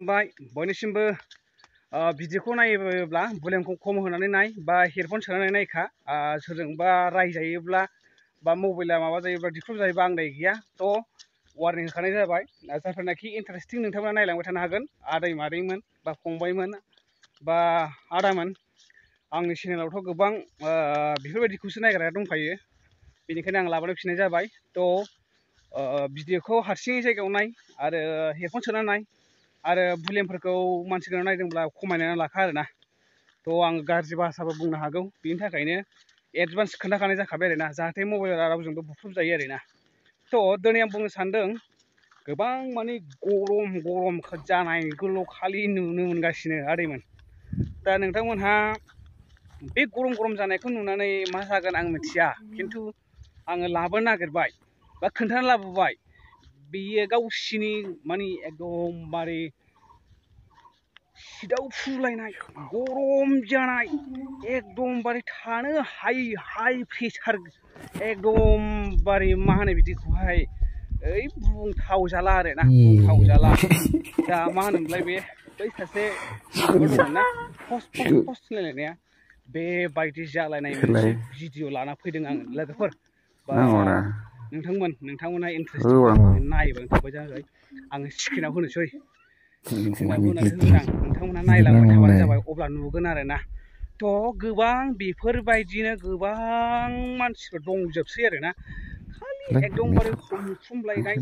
बाय बयनिसिमबो भिडिअखौ नायोब्ला भलिउमखौ खम होनानै नाय बा हेडफन सोनानै नायखा सोरजोंबा रायजायोब्ला बा मबाइला माबा जायोब्ला डिस्टार्ब जायोबा आं दाय गैया थ' वार्निं होखानाय जाबाय जायफोरनाखि इन्टारेस्टिं नोंथांमोना नायलांबाय थानो हागोन आदै मादैमोन बा फंबायमोन बा आदामोन आंनि चेनेलावथ' गोबां बेफोरबायदिखौसो नायग्राया दंखायो बेनिखायनो आं लाबोनो फिननाय जाबाय थ' भिडिअखौ हारसिङै जायगायाव नाय आरो हेडफन सोना नाय आरो भलिउमफोरखौ मानसिफोरा नायदोंब्ला खमायनानै लाखा आरोना थ' आं गाज्रि भाषाबो बुंनो हागौ बेनि थाखायनो एडभान्स खोन्थाखानाय जाखाबाय आरोना जाहाथे मबाइला रावजोंबो बुख्रुबजायो आरोना थ' दिनै आं बुंनो सानदों गोबां माने गरम जानायखौल' खालि नुनो मोनगासिनो आदैमोन दा नोंथांमोनहा बे गरम जानायखौ नुनानै मा जागोन आं मिथिया खिन्थु आङो लाबोनो नागिरबाय बा खोन्थाना लाबोबाय बेयो गावसिनि माने एकदमबारे सिदाव फुलायनाय गरम जानाय एकदमबारे थानो हाइ प्रेसार एकदमबारे मा होनो बिदिखौहाय ओइ बुंथाव जाला आरोना बुंथाव जाला दा मा होनोमोनलाय बे बै सासे माबा दंमोन ना पस्ट होनलायनाया बेबायदि जालायनाय मोनसे भिडिअ लाना फैदों आङो लोगोफोर बा नोंथांमोनहा इन्टारेस्टिंबा नायबानो थाबाय जाबाय आङो स्क्रिनाव होनोसै स्क्रिनाव होनानै होगोन आं नोंथांमोनहा नायलांबाय थाबानो जाबाय अब्ला नुगोन आरोना थ' गोबां बेफोरबायदिनो गोबां मानसिफोर दंजोबसै आरोना खालि एकदमबारे हमख्रुमलायनाय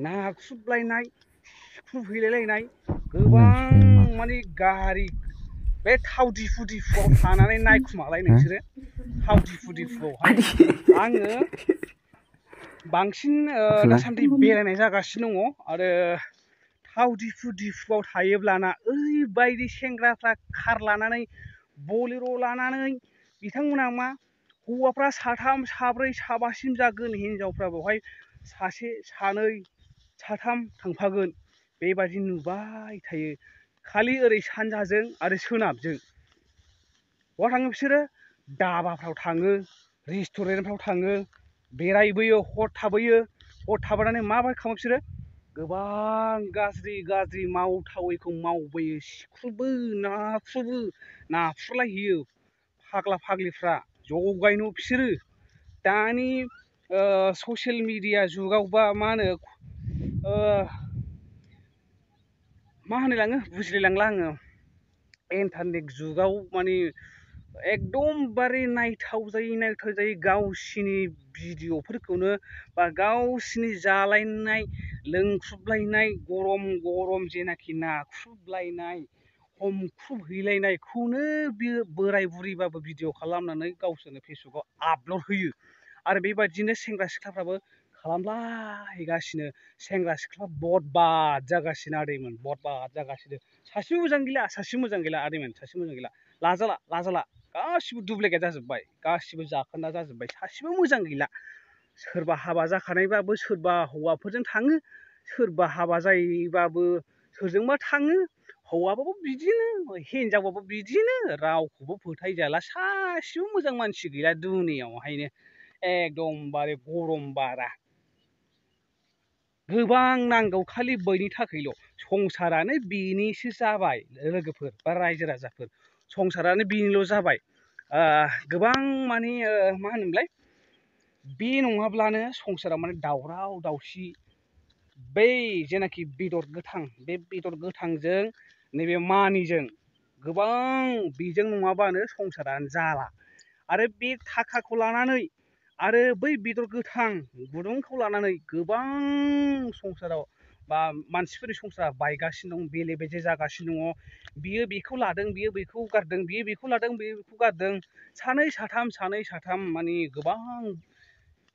नाख्रुबलायनाय सिख्रुबहैलायलायनाय गोबां माने गारि बे थाव दिफुआव थानानै नायखुमालाय नोंसोरो थाव दिफुआवहाय आङो बांसिन दासान्दि बेरायनाय जागासिनो दङ आरो थाव दिफुआव थायोब्लाना ओरैबायदि सेंग्राफ्रा कार लानानै बलेर' लानानै बिथांमोना मा हौवाफ्रा साथाम साब्रै साबासिम जागोन हिनजावफ्रा बेवहाय सासे सानै साथाम थांफागोन बेबायदि नुबाय थायो खालि ओरै सानजाजों आरो सोनाबजों बहा थाङो बिसोरो दाबाफ्राव थाङो रेस्टुरेन्टफ्राव थाङो बेरायबोयो हर थाबोनानै माबायदि खालामो बिसोरो गोबां गाज्रि मावथावैखौ मावबोयो सिख्रुबो नाफ्रुलायहैयो फाग्ला फाग्लिफ्रा जगायनो बिसोरो दानि ससियेल मिडिया जुगावबा मा होनलाङो बुजिलायलांला आङो इन्टारनेट जुगाव माने एकदमबारे नायथाव जायै गावसिनि भिडिअफोरखौनो बा गावसिनि जालायनाय लोंख्रुबलायनाय गरम जेनाखि नाख्रुबलायनाय हमख्रुबहैलायनायखौनो बियो बोराय बुरिबाबो भिडिअ खालामनानै गावसोरनो फेसबुकाव आपल'ड होयो आरो बेबायदिनो सेंग्रा सिख्लाफ्राबो खालामलाहैगासिनो सेंग्रा सिख्ला बरबाद जागासिनो आदैमोन बरबाद जागासिनो सासेबो मोजां गैला आदैमोन सासे मोजां गैला लाजाला गासिबो दुप्लिकेट जाजोब्बाय गासिबो जाखोन्दा जाजोब्बाय सासेबो मोजां गैला सोरबा हाबा जाखानायबाबो सोरबा हौवाफोरजों थाङो सोरबा हाबा जायैबाबो सोरजोंबा थाङो हौवाबाबो बिदिनो हिनजावबाबो बिदिनो रावखौबो फोथायजाला सासेबो मोजां मानसि गैला दुनियावहायनो एकदमबारे गरम बारा गोबां नांगौ खालि बैनि थाखायल' संसारानो बेनिसो जाबाय लोगोफोर बा रायजो राजाफोर संसारानो बेनिल' जाबाय गोबां माने मा होनोमोनलाय बे नङाब्लानो संसाराव माने दावराव दावसि बै जेनाखि बेदर गोथां बे बेदर गोथांजों नैबे मानिजों गोबां बेजों नङाबानो संसारानो जाला आरो बे थाखाखौ लानानै आरो बै बेदर गोथां गुदुंखौ लानानै गोबां संसाराव बा मानसिफोरनि संसारा बायगासिनो दं बेले बेजे जागासिनो दङ बियो बेखौ लादों बियो बेखौ गारदों बियो बेखौ लादों बियो बेखौ गारदों सानै साथाम माने गोबां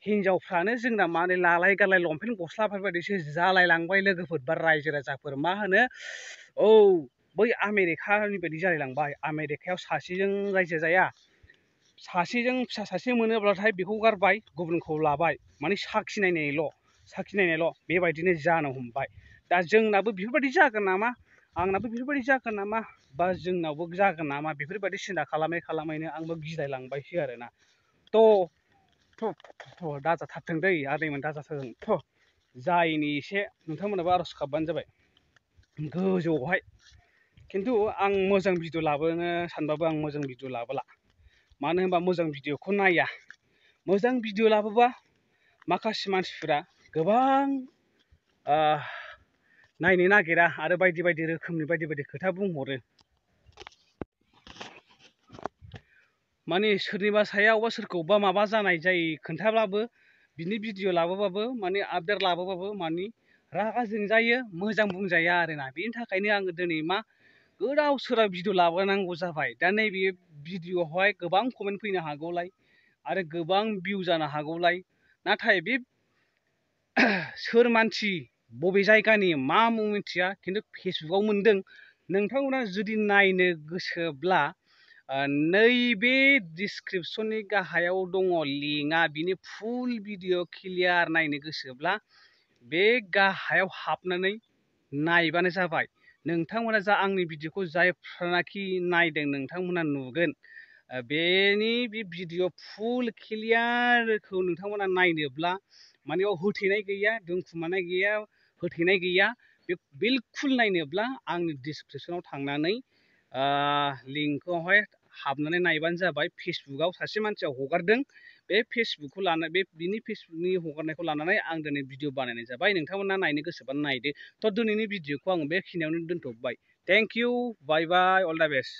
हिनजावफ्रानो जोंना माने लालाय गारलाय लंपेन्ट गस्लाफोरबायदिसो जालायलांबाय लोगोफोर बा रायजो राजाफोर मा होनो औ बै आमेरिकानि बायदि जालायलांबाय आमेरिकायाव सासेजों रायजो जाया सासेजों फिसा सासे मोनोब्लाथाय बेखौ गारबाय गुबुनखौ लाबाय माने साखिनायनायल' बेबायदिनो जानो हमबाय दा जोंनाबो बेफोरबायदि जागोन नामा आंनाबो बेफोरबायदि जागोन नामा बा जोंनावबो जागोन नामा बेफोरबायदि सिन्था खालामैनो आंबो गिलायलांबायसो आरोना दाजाथारथों दै आदैमोन दाजाथों जायिनि एसे नोंथांमोनाबो आर'ज गाबबानो जाबाय। गोजौआवहाय। खिन्थु आं मोजां भिडिअ लाबोनो सानबाबो आं मोजां भिडिअ लाबोला। मानो होनबा मोजां भिडिअखौ नाया। मोजां भिडिअ लाबोबा माखासे मानसिफोरा गोबां नायनो नागिरा आरो बायदि बायदि रोखोमनि बायदि बायदि खोथा बुंहरो। माने सोरनिबा सायाव बा सोरखौबा माबा जानाय जायो खोन्थाब्लाबो बिनि भिडिअ लाबोबाबो माने आपडेट लाबोबाबो माने रागा जोंजायो, मोजां बुंजाया आरोना। बेनि थाखायनो आङो दिनै मा गोदाव सोराव भिडिअ लाबोनांगौ जाबाय। दा नैबे भिडिअआवहाय गोबां कमेन्ट फैनो हागौलाय आरो गोबां भिउ जानो हागौलाय, नाथाय बे सोर मानसि बबे जायगानि मा मुं मिथिया, खिन्थु फेसबुकआव मोनदों। नोंथांमोना जुदि नायनो गोसोब्ला नैबे डिसक्रिपसननि गाहायाव दङ लिंकआ, बिनि फुल भिडिअ क्लियार नायनो गोसोब्ला बे गाहायाव हाबनानै नायबानो जाबाय। नोंथांमोना जा आंनि भिडिअखौ जायफ्रानाखि नायदों नोंथांमोना नुगोन बेनि बे भिडिअ फुल क्लियारखौ नोंथांमोना नायनोब्ला माने बेयाव होथेनाय गैया, दोनखुमानाय गैया, होथेनाय गैया। बे बिलकुल नायनोब्ला आंनि डिसक्रिपसनाव थांनानै लिंकआवहाय हाबनानै नायबानो जाबाय। फेसबुकआव सासे मानसिया हगारदों, बे फेसबुकखौ लानानै बिनि फेसबुकनि हगारनायखौ लानानै आं दिनै भिडिअ बानायनाय जाबाय। नोंथांमोना नायनो गोसोबा नायदो। थ' दिनैनि भिडिअखौ आं बेखिनियावनो दोनथ'बाय। थेंक इउ, बाय बाय, अल दा बेस्ट।